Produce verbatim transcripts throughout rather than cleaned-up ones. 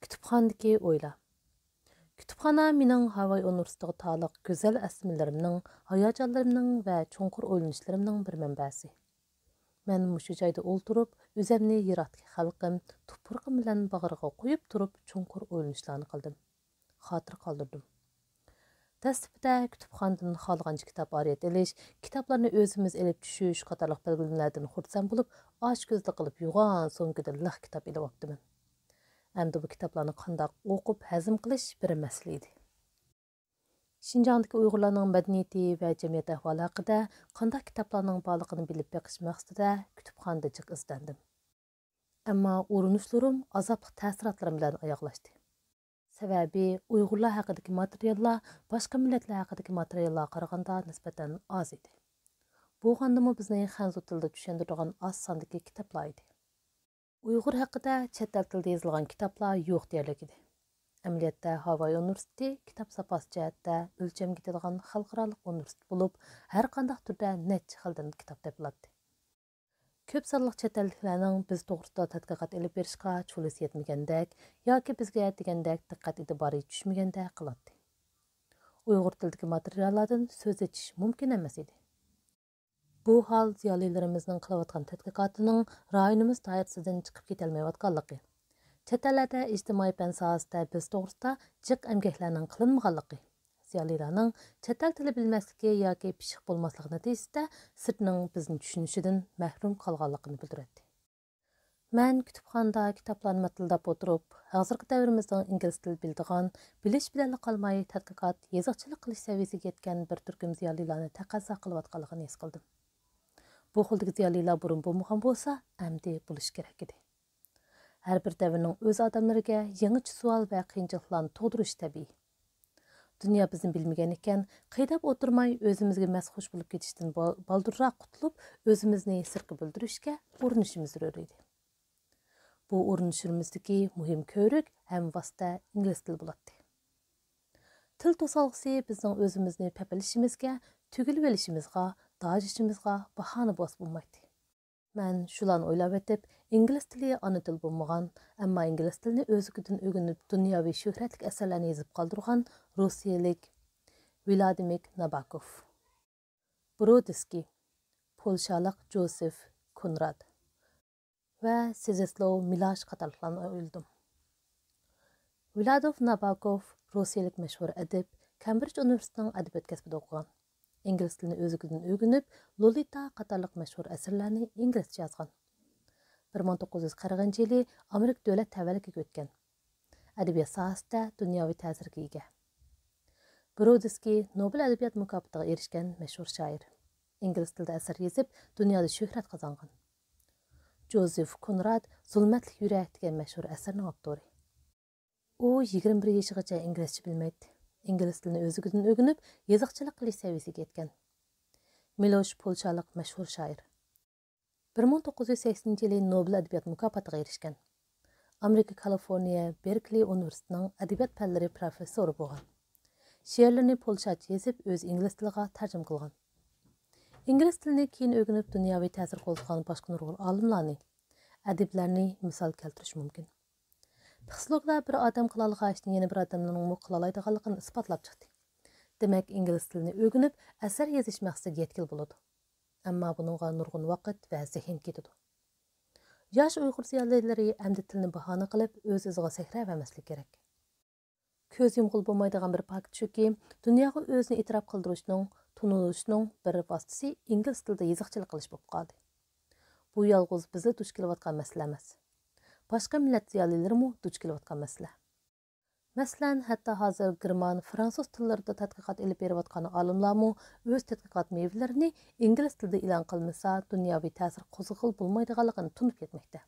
كۇتۇپخانىدىكى ئويلار. كۇتۇپخانا مېنىڭ ھاۋاي ئۇنىۋېرسىتېتىغا تالىق گۈزەل ئەسلىمىلىرىمنىڭ، ھاياجانلىرىمنىڭ ۋە چوڭقۇر ئويلىنىشلىرىمنىڭ بىر مەنبەسى. مەن مۇشۇ جايدا ئولتۇرۇپ، ئۆزەمنى يىراقتىكى خەلقىم، تۇپرىقىم بىلەن باغرىغا قويۇپ تۇرۇپ، چوڭقۇر ئويلىنىشلارنى قىلدىم. خاتىرە قالدۇردۇم. دەسلىپىدە كۇتۇپخانىدىن خالىغانچە كىتاب ئارىيەت ئېلىش، كىتابلارنى ئۆزىمىز ئېلىپ چۈشۈش قاتارلىق بەلگىلىمىلەردىن خۇرسەن بولۇپ، ئاچكۆزلۈك قىلىپ يوغان سومكىدىن لىق كىتاب ئېلىۋاپتىمەن. ئەمدى بۇ كىتابلارنى قانداق ئوقۇپ ھەزىم قىلىش بىر مەسىلە ئىدى. شىنجاڭدىكى ئۇيغۇرلارنىڭ مەدەنىيىتى ۋە جەمئىيەت ئەھۋالى ھەققىدە قانداق كىتابلارنىڭ بارلىقىنى بىلىپ بېقىش مەقسىتىدە كۇتۇپخانىدا جىق ئىزدەندىم. ئەمما ئۇرۇنۇشلىرىم ئازابلىق تەسىراتلىرىم بىلەن ئاياغلاشتى. سەۋەبى، ئۇيغۇرلار ھەققىدىكى ماتېرىياللار باشقا مىللەتلەر ھەققىدىكى ماتېرىياللارغا قارىغاندا نىسبەتەن ئاز ئىدى. بولغاندىمۇ بىزنى خەنزۇ تىلىدا چۈشەندۈرىدىغان ئاز ساندىكى كىتابلار ئىدى. ئۇيغۇر ھەققىدە چەت ئەل تىلىدا يېزىلغان كىتابلار يوق دېيەرلىك ئىدى. ئەمەلىيەتتە، ھاۋاي ئۇنىۋېرسىتېتى كىتاب ساپاسى جەھەتتە ئۆلچەمگە يېتىدىغان خەلقئارالىق ئۇنىۋېرسىتېت بولۇپ، ھەر قانداق تۈردە نەچچە خىلدىن كىتاب تېپىلاتتى. كۆپ سانلىق چەت ئەللىكلەرنىڭ بىز توغرىسىدا تەتقىقات ئېلىپ بېرىشقا چولىسى يەتمىگەندەك ياكى بىزگە دېگەندەك دىققەت ئېتىبارى چۈشمىگەندەك قىلاتتى. ئۇيغۇر تىلىدىكى ماتېرىياللاردىن سۆز ئېچىش مۇمكىن ئەمەس ئىدى. بۇ ھال زىيالىيلىرىمىزنىڭ قىلىۋاتقان تەتقىقاتىنىڭ رايونىمىز دائىرىسىدىن چىقىپ كېتەلمەيۋاتقانلىقى، چەت ئەللەردە ئىجتىمائىي پەن ساھەسىدە بىز توغرىسىدا جىق ئەمگەكلەرنىڭ قىلىنمىغانلىقى، زىيالىيلارنىڭ چەت ئەل تىلى بىلمەسلىكى ياكى پىششىق بولماسلىقى نەتىجىسىدە سىرتنىڭ بىزنى چۈشىنىشىدىن مەھرۇم قالغانلىقىنى بىلدۈرەتتى. مەن كۇتۇپخانىدا كىتابلارنى مىتىلداپ ئولتۇرۇپ، ھازىرقى دەۋرىمىزنىڭ ئىنگلىز تىلى بىلىدىغان، بىلىش بىلەنلا قالماي، تەتقىقات، يېزىقچىلىق قىلىش سەۋىيىسىگە يەتكەن بىر تۈركۈم زىيالىيلارنى تەقەززا قىلىۋاتقانلىقىنى ھېس قىلدىم. بۇ خىلدىكى زىيالىيلار بۇرۇن بولمىغان بولسا، ئەمدى بولۇشى كېرەك ئىدى. ھەر بىر دەۋرنىڭ ئۆز ئادەملىرىگە يېڭىچە سوئال ۋە قىيىنچىلىقلارنى تۇغدۇرۇشى تەبىئىي. دۇنيا بىزنى بىلمىگەن ئىكەن، قىيناپ ئولتۇرماي ئۆزىمىزگە مەستخۇش بولۇپ كېتىشتىن بال-، بالدۇرراق قۇتۇلۇپ، ئۆزىمىزنى سىرتقا بىلدۈرۈشكە ئۇرۇنۇشىمىز زۆرۈر ئىدى. بۇ ئۇرۇنۇشلىرىمىزدىكى مۇھىم كۆۋرۈك ھەم ۋاسىتە ئىنگلىز تىلى بولاتتى. تىل توسالغۇسى بىزنىڭ ئۆزىمىزنى پەپىلىشىمىزگە، تۈگۈلۈۋېلىشىمىزغا، داجىشىمىزغا باھانە بولسا بولمايتتى. مەن شۇلارنى ئويلاۋېتىپ، ئىنگلىز تىلى ئانا تىل بولمىغان، ئەمما ئىنگلىز تىلىنى ئۆزلۈكىدىن ئۆگىنىپ، دۇنياۋى شۆھرەتلىك ئەسەرلەرنى يېزىپ قالدۇرغان روسىيەلىك ۋلادىمىر ناباكوف، برودسكىي، پولشالىق جوزېف كونراد ۋە سىزېسلاۋ مىلاش قاتارلىقلارنى ئويلىدىم. ۋلادوف ناباكوف روسىيەلىك مەشھۇر ئەدىب، كەمبرىج ئۇنىۋېرسىتېتىنىڭ ئەدەبىيات كەسپىدە ئوقۇغان. ئىنگلىز تىلىنى ئۆزلۈكىدىن ئۆگىنىپ، لولىتا قاتارلىق مەشھۇر ئەسەرلەرنى ئىنگلىزچە يازغان. بىر مىڭ توققۇز يۈز قىرىقىنچى يىلى ئامېرىكا دۆلەت تەۋەلىكىگە ئۆتكەن. ئەدەبىيات ساھەسىدە دۇنياۋى تەسىرگە ئىگە. برودسكىي نوبېل ئەدەبىيات مۇكاپاتىغا ئېرىشكەن مەشھۇر شائىر. ئىنگلىز تىلىدا ئەسەر يېزىپ، دۇنيادا شۆھرەت قازانغان. جوزېف كونراد زۇلمەتلىك يۈرەك دېگەن مەشھۇر ئەسەرنىڭ ئاپتورى. ئۇ يىگىرمە بىر يېشىغىچە ئىنگلىزچە بىلمەيتتى. ئىنگلىز تىلىنى ئۆزلۈكىدىن ئۆگىنىپ، يېزىقچىلىق قىلىش سەۋىيىسىگە يەتكەن. مىلوش پولشالىق مەشھۇر شائىر. بىر مىڭ توققۇز يۈز سەكسىنىنچى يىلى نوبېل ئەدەبىيات مۇكاپاتىغا ئېرىشكەن. ئامېرىكا كالىفورنىيە بېركلى ئۇنىۋېرسىتېتىنىڭ ئەدەبىيات پەنلىرى پروفېسسورى بولغان. شېئىرلىرىنى پولشاچە يېزىپ، ئۆزى ئىنگلىز تىلىغا تەرجىمە قىلغان. ئىنگلىز تىلىنى كېيىن ئۆگىنىپ، دۇنياۋى تەسىر قوزغىغان باشقا نۇرغۇن ئالىملارنى، ئەدىبلەرنى مىسال كەلتۈرۈش مۇمكىن. پسىخولوگلار بىر ئادەم قىلالىغان ئىشنى يەنە بىر ئادەمنىڭمۇ قىلالايدىغانلىقىنى ئىسپاتلاپ چىقتى. دېمەك، ئىنگلىز تىلىنى ئۆگىنىپ، ئەسەر يېزىش مەقسىتىگە يەتكىلى بولىدۇ. ئەمما بۇنىڭغا نۇرغۇن ۋاقىت ۋە زېھىن كېتىدۇ. ياش ئۇيغۇر زىيالىيلىرى ئەمدى تىلنى باھانە قىلىپ، ئۆز-ئۆزىغا سەھرا بەرمەسلىكى كېرەك. كۆز يۇمغىلى بولمايدىغان بىر پاكىت شۇكى، دۇنياغا ئۆزىنى ئېتىراپ قىلدۇرۇشنىڭ، تونۇلۇشنىڭ بىر ۋاسىتىسى ئىنگلىز تىلىدا يېزىقچىلىق قىلىش بولۇپ قالدى. بۇ يالغۇز بىزلا دۇچ كېلىۋاتقان مەسىلە ئەمەس. باشقا مىللەت زىيالىيلىرىمۇ دۇچ كېلىۋاتقان مەسىلە. مەسىلەن، ھەتتا ھازىر گېرمان، فرانسۇز تىللىرىدا تەتقىقات ئېلىپ بېرىۋاتقان ئالىملارمۇ ئۆز تەتقىقات مېۋىلىرىنى ئىنگلىز تىلىدا ئېلان قىلمىسا، دۇنياۋى تەسىر قوزغىغىلى بولمايدىغانلىقىنى تونۇپ يەتمەكتە.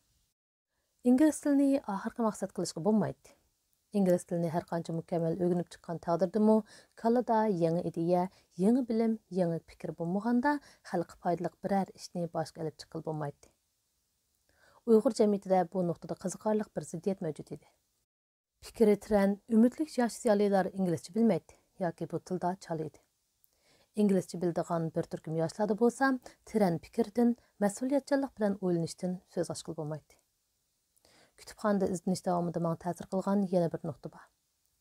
ئىنگلىز تىلىنى ئاخىرقى مەقسەت قىلىشقا بولمايتتى. ئىنگلىز تىلىنى ھەرقانچە مۇكەممەل ئۆگىنىپ چىققان تەقدىردىمۇ، كاللىدا يېڭى ئىدىيە، يېڭى بىلىم، يېڭى پىكىر بولمىغاندا، خەلققە پايدىلىق بىرەر ئىشنى باشقا ئېلىپ چىققىلى بولمايتتى. ئۇيغۇر جەمئىيىتىدە بۇ نۇقتىدا قىزىقارلىق بىر زىددىيەت مەۋجۇت ئىدى. پىكرى تىرەن، ئۈمىدلىك ياش زىيالىيلار ئىنگلىزچە بىلمەيتتى ياكى بۇ تىلدا چالا ئىدى. ئىنگلىزچە بىلىدىغان بىر تۈركۈم ياشلاردا بولسا تىرەن پىكىردىن، مەسئۇلىيەتچانلىق بىلەن ئويلىنىشتىن سۆز ئاچقىلى بولمايتتى. كۇتۇپخانىدا ئىزدىنىش داۋامىدا ماڭا تەسىر قىلغان يەنە بىر نۇقتا بار.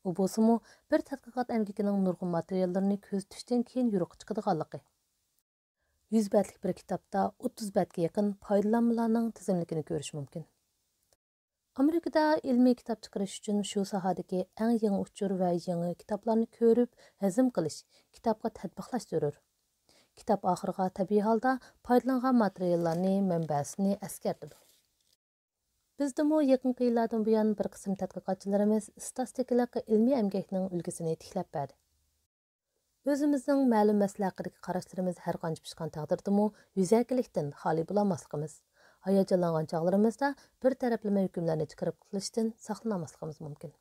ئۇ بولسىمۇ بىر تەتقىقات ئەمگىكىنىڭ نۇرغۇن ماتېرىياللىرىنى كۆزىتىشتىن كېيىن يورۇققا چىقىدىغانلىقى. يۈز بەتلىك بىر كىتابتا ئوتتۇز بەتكە يېقىن پايدىلانمىلارنىڭ تىزىملىكىنى كۆرۈش مۇمكىن. ئامېرىكىدا ئىلمىي كىتاب چىقىرىش ئۈچۈن شۇ ساھەدىكى ئەڭ يېڭى ئۇچۇر ۋە يېڭى كىتابلارنى كۆرۈپ ھەزىم قىلىش، كىتابقا تەتبىقلاش زۆرۈر. كىتاب ئاخىرىغا تەبىئىي ھالدا پايدىلانغان ماتېرىياللارنى، مەنبەسىنى ئەسكەرتىدۇ. بىزدىمۇ يېقىنقى يىللاردىن بۇيان بىر قىسىم تەتقىقاتچىلىرىمىز ئىستاتىستىكىلىق ئىلمىي ئەمگەكنىڭ ئۈلگىسىنى تىكلەپ بەردى. ئۆزىمىزنىڭ مەلۇم مەسىلە ھەققىدىكى قاراشلىرىمىز ھەر قانچە پىشقان تەقدىردىمۇ، يۈزەكىلىكتىن خالىي بولالماسلىقىمىز، ھاياجانلانغان چاغلىرىمىزدا بىر تەرەپلىمە ھۆكۈملەرنى چىقىرىپ قىلىشتىن ساقلىنالماسلىقىمىز مۇمكىن.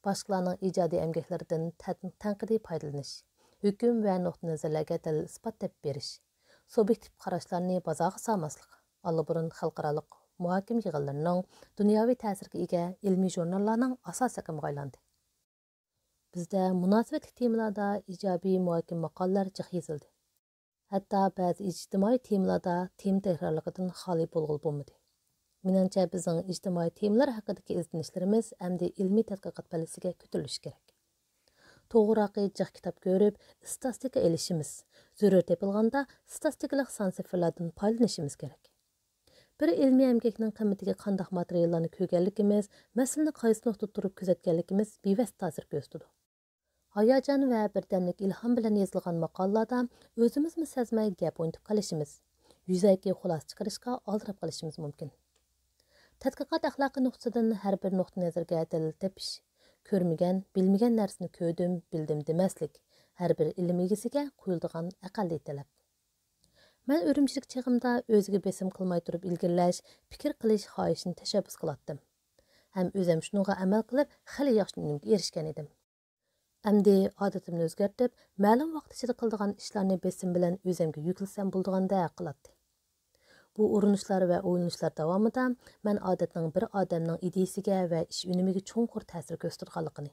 باشقىلارنىڭ ئىجادىي ئەمگەكلىرىدىن تەن-، تەنقىدىي پايدىلىنىش، ھۆكۈم ۋە نۇقتىئىنەزەرلەرگە دەلىل-ئىسپات تېپىپ بېرىش، سۇبيېكتىپ قاراشلارنى بازارغا سالماسلىق، ئاللىبۇرۇن خەلقئارالىق مۇھاكىمە يىغىنلىرىنىڭ، دۇنياۋى تەسىرگە ئىگە ئىلمىي ژۇرناللارنىڭ ئاساسىي ئېقىمىغا ئايلاندى. بىزدە مۇناسىۋەتلىك تېمىلاردا ئىجابىي مۇھاكىمە ماقالىلەر جىق يېزىلدى. ھەتتا بەزى ئىجتىمائىي تېمىلاردا تېما تەكرارلىقىدىن خالىي بولغىلى بولمىدى. مېنىڭچە، بىزنىڭ ئىجتىمائىي تېمىلار ھەققىدىكى ئىزدىنىشلىرىمىز ئەمدى ئىلمىي تەتقىقات پەللىسىگە كۆتۈرۈلۈشى كېرەك. توغراقى، جىق كىتاب كۆرۈپ، ئىستاتىستىكا ئېلىشىمىز، زۆرۈر تېپىلغاندا ئىستاتىستىكىلىق سان سىفىرلاردىن پايدىلىنىشىمىز كېرەك. بىر ئىلمىي ئەمگەكنىڭ قىممىتىگە قانداق ماتېرىياللارنى كۆرگەنلىكىمىز، مەسىلىنى قايسى نۇقتىدا تۇرۇپ كۆزەتكەنلىكىمىز بىۋاسىتە تەسىر كۆرسىتىدۇ. ھاياجان ۋە بىردەملىك ئىلھام بىلەن يېزىلغان ماقالىلاردا ئۆزىمىزمۇ سەزمەي گەپ ئوينىتىپ قېلىشىمىز، يۈزەكى خۇلاسە چىقىرىشقا ئالدىراپ قېلىشىمىز مۇمكىن. تەتقىقات ئەخلاقى نۇقتىسىدىن ھەر بىر نۇقتىئىنەزەرگە دەلىل تېپىش، كۆرمىگەن، بىلمىگەن نەرسىنى كۆردۈم، بىلدىم دېمەسلىك، ھەر بىر ئىلىم ئىگىسىگە قويۇلىدىغان ئەقەللىي تەلەپ. مەن ئۈرۈمچىدىكى چېغىمدا ئۆزىگە بېسىم قىلماي تۇرۇپ ئىلگىرىلەش، پىكىر قىلىش خاھىشىنى تەشەببۇس قىلاتتىم. ھەم ئۆزۈم شۇنىڭغا ئەمەل قىلىپ، خېلى ياخشى ئۈنۈمگە ئېرىشكەن ئىدىم. ئەمدى ئادىتىمنى ئۆزگەرتىپ، مەلۇم ۋاقىت ئىچىدە قىلىدىغان ئىشلارنى بېسىم بىلەن ئۆزۈمگە يۈكلىسەم بولىدىغاندەك قىلاتتى. بۇ ئۇرۇنۇشلار ۋە ئويلىنىشلار داۋامىدا مەن ئادەتنىڭ بىر ئادەمنىڭ ئىدىيىسىگە ۋە ئىش ئۈنۈمىگە چوڭقۇر تەسىر كۆرسىتىدىغانلىقىنى،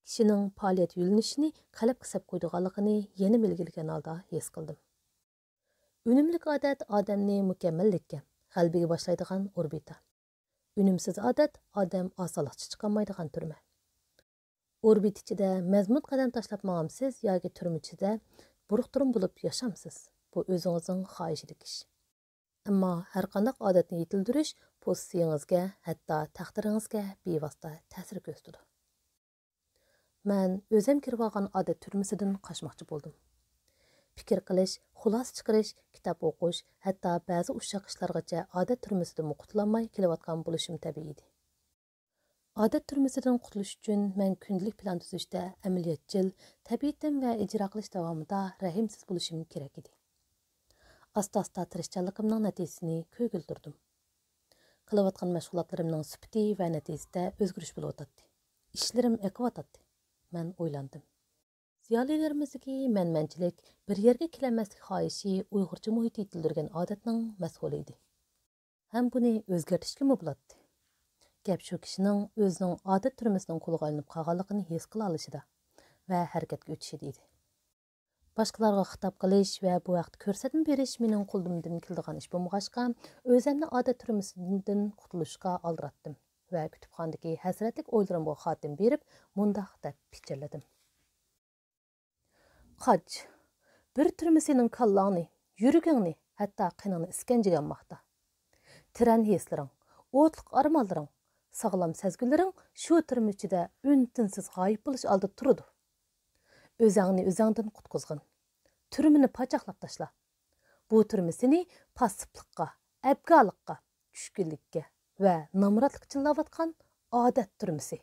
كىشىنىڭ پائالىيەت يۆنىلىشىنى قەلب قىسىپ قويىدىغانلىقىنى يەنە ئىلگىرىلىگەن ھالدا ھېس قىلدىم. ئۈنۈملۈك ئادەت ئادەمنى مۇكەممەللىككە، غەلىبىگە باشلايدىغان ئوربىتا. ئۈنۈمسىز ئادەت ئادەم ئاسانلىقچە چىقالمايدىغان تۈرمە. ئوربىتا ئىچىدە مەزمۇت قەدەم تاشلاپ ماڭامسىز ياكى تۈرمە ئىچىدە بۇرۇقتۇرما بولۇپ ياشامسىز؟ بۇ ئۆزىڭىزنىڭ خاھىشىدىكى ئىش. ئەمما ھەرقانداق ئادەتنى يېتىلدۈرۈش پوزىتسىيىڭىزگە، ھەتتا تەقدىرىڭىزگە بىۋاسىتە تەسىر كۆرسىتىدۇ. مەن ئۆزۈم كىرىۋالغان ئادەت تۈرمىسىدىن قاچماقچى بولدۇم. پىكىر قىلىش، خۇلاسە چىقىرىش، كىتاب ئوقۇش، ھەتتا بەزى ئۇششاق ئىشلارغىچە ئادەت تۈرمىسىدىنمۇ قۇتۇلالماي كېلىۋاتقان بولۇشۇم تەبىئىي ئىدى. ئادەت تۈرمىسىدىن قۇتۇلۇش ئۈچۈن مەن كۈندىلىك پىلان تۈزۈشتە ئەمەلىيەتچىل، تەبىئىتىم ۋە ئىجرا قىلىش داۋامىدا رەھىمسىز بولۇشۇم كېرەك ئىدى. ئاستا-ئاستا تىرىشچانلىقىمنىڭ نەتىجىسىنى كۆرگىلى تۇردۇم. قىلىۋاتقان مەشغۇلاتلىرىمنىڭ سۈپىتى ۋە نەتىجىسىدە ئۆزگىرىش بولۇۋاتاتتى. ئىشلىرىم ئېقىۋاتاتتى. مەن ئويلاندىم. زىيالىيلىرىمىزدىكى مەنمەنچىلىك، بىر يەرگە كېلەلمەسلىك خاھىشى ئۇيغۇرچە مۇھىت يېتىلدۈرگەن ئادەتنىڭ مەھسۇلى ئىدى. ھەم بۇنى ئۆزگەرتىشكىمۇ بولاتتى. گەپ شۇ كىشىنىڭ ئۆزىنىڭ ئادەت تۈرمىسىنىڭ قۇلىغا ئايلىنىپ قالغانلىقىنى ھېس قىلالىشىدا ۋە ھەرىكەتكە ئۆتۈشىدە ئىدى. باشقىلارغا خىتاب قىلىش ۋە بۇ ھەقتە كۆرسەتمە بېرىش مېنىڭ قولۇمدىن كېلىدىغان ئىش بولمىغاچقا، ئۆزۈمنى ئادەت تۈرمىسىدىن قۇتۇلۇشقا ئالدىراتتىم ۋە كۇتۇپخانىدىكى ھەسرەتلىك ئويلىرىمغا خاتىمە بېرىپ، مۇنداق دەپ پىچىرلىدىم: قاچ! بىر تۈرمە سېنىڭ كاللاڭنى، يۈرىكىڭنى، ھەتتا قېنىڭنى ئىسكەنجىگە ئالماقتا. تىرەن ھېسلىرىڭ، ئوتلۇق ئارمانلىرىڭ، ساغلام سەزگۈلىرىڭ شۇ تۈرمە ئىچىدە ئۈن-تىنسىز غايىب بولۇش ئالدىدا تۇرىدۇ. ئۆزۈڭنى ئۆزۈڭدىن قۇتقۇزغىن. تۈرمىنى پاچاقلاپ تاشلا. بۇ تۈرمە سېنى پاسسىپلىققا، ئەبگالىققا، چۈشكۈنلۈككە ۋە نامراتلىققا چىللاۋاتقان ئادەت تۈرمىسى.